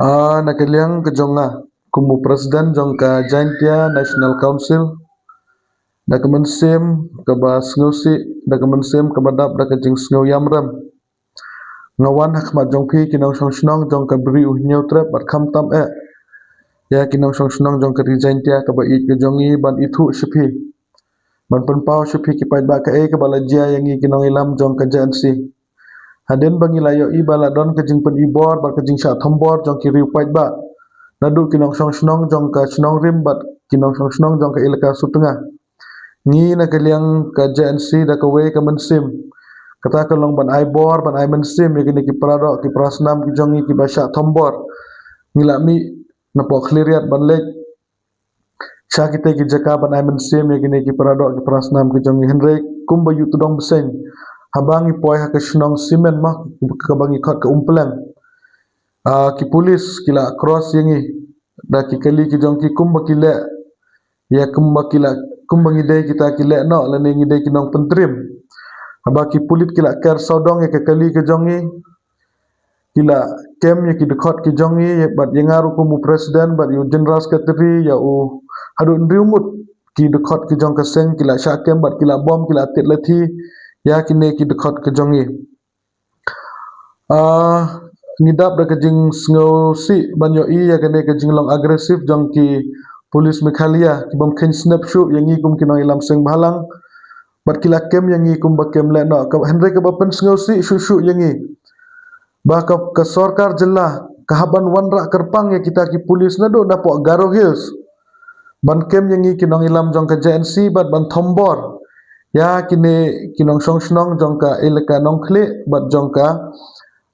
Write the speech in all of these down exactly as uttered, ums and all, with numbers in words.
Ah, na ka liang ka jong nga kum u president jong ka Jaintia National Council, da ka mynsiem kaba sngewsih, da ka mynsiem kaba dap, da ka jingsngew ïamrem, nga wan ha khmat jong phi ki nongshong shnong jong ka Bri U Hynñiewtrep bad khamtam eh ïa ki nongshong shnong jong ka Ri Jaintia kaba ïeit ka jong ngi ban ithuh sha phi, ban pynpaw sha phi ki paidbah kaei kaba la jia ïa ngi ki nongïalam jong ka J N C. Hadien ba ngi la ïohi ba la don ka jingpyni bor bad ka jingshah thombor jong ki riew paidbah naduh ki nongshong shnong jong ka Shnong Rim bad ki nongshong shnong jong ka Elaka Sutnga, ngi na ka liang ka J N C da kawei ka mynsiem, kata ka long ban ai bor, ban ai mynsiem ïa kine ki paradoh ki parasnam ki jong ngi kiba shah thombor. Ngi la mih napoh Khliehriat ban leit sha kita ki jaka ban ai mynsiem ïa kine ki paradoh ki parasnam ki jong ngi. Hynrei kumba ïoh tdong bseiñ, haba ngi poi ha ka shnong Simen ma, kaba ngi khot ka Umpleng, ah, ki pulit ki la cross ïa ngi da ki kali ki jong ki kumba ki leh ïa, kumba ki la, kumba ngi dei kita ki lehnoh lane ngi dei ki nongpyntrim. Haba ki pulit ki la ker sawdong ïa ka kali ka jong ngi, ki la kem ïa ki dkhot ki jong ngi, bad ïa nga ruh kum u president bad ïa u general secretary, ïa u haduh hynriew ngut ki dkhot ki jong ka seng ki la shah kem bad ki la bom, ki la tied lathi ïa kine ki dkhot ki jong ngi. Ah, ngi dap da ka jingsngewsih ban ïohi ïa kane ka jinglong aggressive jong ki pulit Meghalaya, ki bym kheiñ snep shuh ïa ngi kum ki nongïalam seng bhalang, bad ki la kem ïa ngi kumba kem lehnoh, hynrei kaba pynsngewsih shuh shuh ïa ngi ba ka, ka sorkar jylla ka hap ban wanrah kyrpang ïa kita ki pulit naduh napoh Garo Hills ban kem ïa ngi ki nongïalam jong ka J N C bad ban thombor ïa kine ki nongshong shnong jong ka Elaka Nongkhlieh bad jong ka,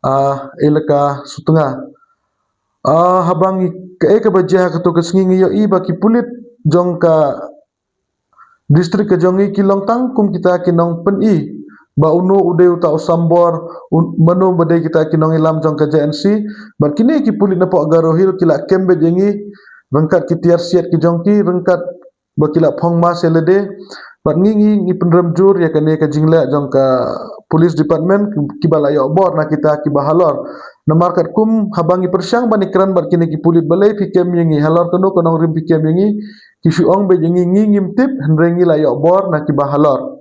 ah, Elaka Sutnga. Ah, haba ngi, kaei kaba jia ha kato ka sngi, ngi ïohi ba ki pulit jong ka district ka jong ngi ki long tang kum kita ki nongpyni ba uno u dei uta u sambor, un-, mano ba dei kita ki nongïalam jong ka J N C. Bad kine ki pulit napoh Garo Hills ki la kem beit ïa ngi ryngkat ki tiar siat ki jong ki, ryngkat ba ki la phong mask ïa lade. Bad ngi, ngi, ngi pynrem jur ïa kane ka jingleh jong ka police department kiba la ïoh bor na kita kiba halor. Namar katkum haba ngi pyrshang ban ïakren bad kine ki pulit, balei phi kem ïa ngi, halor kano ka nongrim phi kem ïa ngi, ki shu ong beit ïa ngi, ngi ngim tip, hynrei ngi la ïoh bor na kiba halor.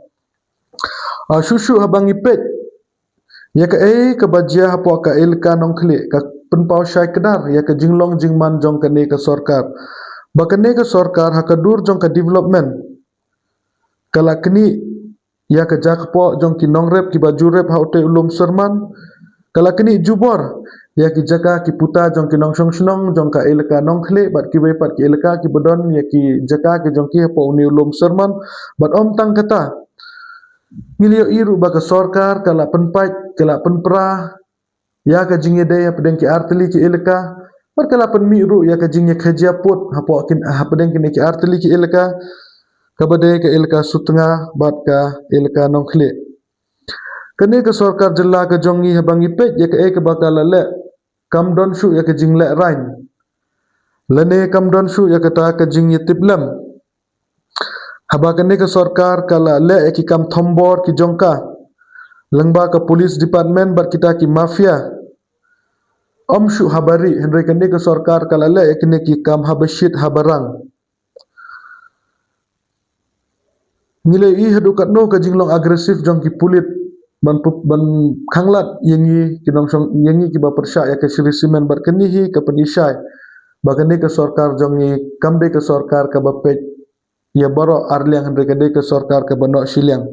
Ah, shuh shuh haba ngi peit ïa kaei kaba jia hapoh ka Elaka Nongkhlieh, ka pynpaw shai kdar ïa ka jinglong jingman jong kane ka sorkar. Ba kane ka sorkar ha ka dur jong ka development ka la knieh ïa ka jaka poh jong ki nongrep kiba ju rep ha utei u lum Serman. Ka la knieh jubor ïa ki jaka ki puta jong ki nongshong shnong jong ka Elaka Nongkhlieh bad kiwei pat ki elaka kiba don ïa ki jaka ki jong ki hapoh une u lum Serman. Bad ym tang kata, ngi la ïohi ruh ba ka sorkar ka la pynpait, ka la pynpra ïa ka jingïadei hapdeng ki artylli ki elaka, bad ka la pynmih ruh ïa ka jingïakajia pud hapoh kin, hapdeng kine ki artylli ki elaka, kaba dei ka Elaka Sutnga bad ka Elaka Nongkhlieh. Kane ka sorkar jylla ka jong ngi, haba ngi peit ïa kaei kaba ka la leh, kam don shuh ïa ka jingleh rain, lane kam don shuh ïa kata ka jingïatiplem. Haba kane ka sorkar ka la leh ïa ki kam thombor ki jong ka lyngba ka police department bad kita ki mafia, ym shuh haba rieh, hynrei kane ka sorkar ka la leh ïa kine ki kam haba shit haba rang. Ngi la ïohi haduh katno ka jinglong aggressive jong ki pulit ban pu-, ban khanglad ïa ngi ki nongshong, ïa ngi kiba pyrshah ïa ka Shree Cement. Bad kane hi ka pyni shai ba kane ka sorkar jong ngi kam dei ka sorkar kaba peit ïa baroh arliang, hynrei ka dei ka sorkar kaba noh shiliang.